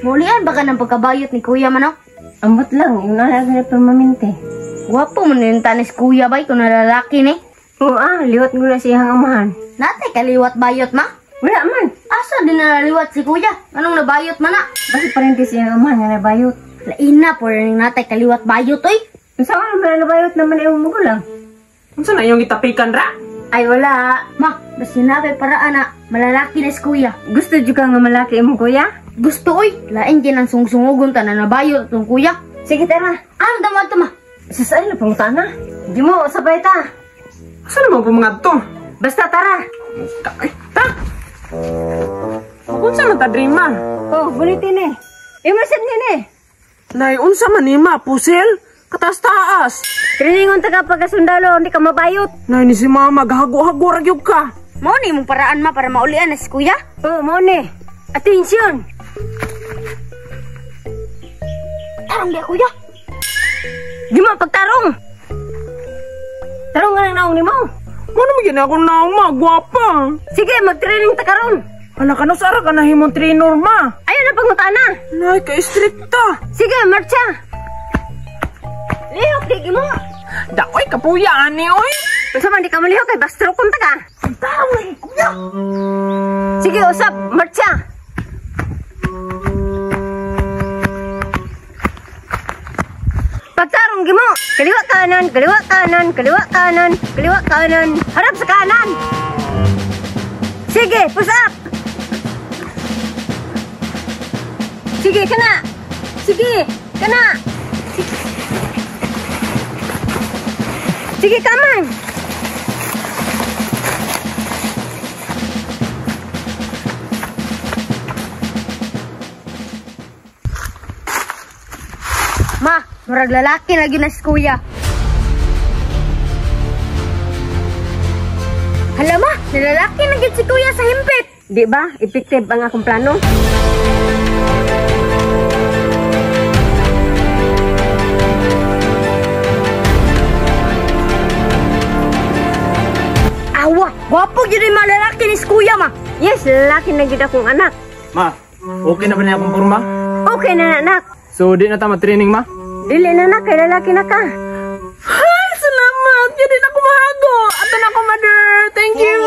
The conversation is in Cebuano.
Mulian ba ka ng pagkabayot ni Kuya manok? Ambot lang, yung nalala na permanente. Gwapo man yung tanis Kuya bay kung nalalaki ni. Oo liwat mo na siyang amahan. Natay kaliwat bayot ma? Wala man. Asa din nalaliwat si Kuya? Anong nabayot man na? Basta parente siyang amahan nga nabayot. Lain na po rin natay kaliwat bayot oy. Unsa man naman nabayot naman ay magulang? Unsa na iyong gitapikan ra? Ay wala. Ma, basta sinabi paraan na malalaki na si Kuya. Gusto jud ka nga malaki imong kuya? Gusto oy. Lain din ang sungsungugon ta na nabayot atong kuya. Sige tara. Ano damad to ma? Sa saan na pangutana? Di mo sabay ta. Asa naman po mga to? Basta tara. Ay, ta. Unsa man ta diri ma? Oh, bunitin eh. Imasin ni eh. Nay, unsa man ni ma? Pusil? Kataas-taas. Trainingon ta ka pagkasundalo, hindi ka mabayot. Nay, ni si mama, gahago-hago ra gyud ka. Mao ni imong paraan ma para maulian na si Kuya? Oh, mao ni. Attention. Tarong di kuya. Di mo pagtarong. Tarong nga ng naong nimo. Mano man gyud ako naong ma, gwapa. Sige, mag-training ta karon. Hala ka no, sara ka na himong trainer ma. Ayaw na pangutana. Nay, ka strikta. Sige, marcha. Lihok di mo. Daoy kapuya ani oy. Unsa man di ka malihok kay bastro kun ta ka. Tarong lagi kuya. Sige, usap, marcha. Pagtarong gimo, kaliwa kanan, kaliwa kanan, kaliwa kanan, kaliwa kanan, harap sa kanan. Sige, push up. Sige, kana. Sige, kana. Sige, kaman. Ma, murag lalaki na gyud na si Kuya. Hala ma, nalalaki na gyud si Kuya sa himpit. Di ba? Effective ang akong plano. Awa, gwapo gyud yung mga lalaki ni si Kuya ma. Yes, lalaki na gyud akong anak. Ma, okay na ba niya akong porma? Okay na anak. So, di na ta ma-training ma? Dili na na, kay lalaki na ka. Ay, salamat! Yan din ako mahago! Ato na ako, mother! Thank you!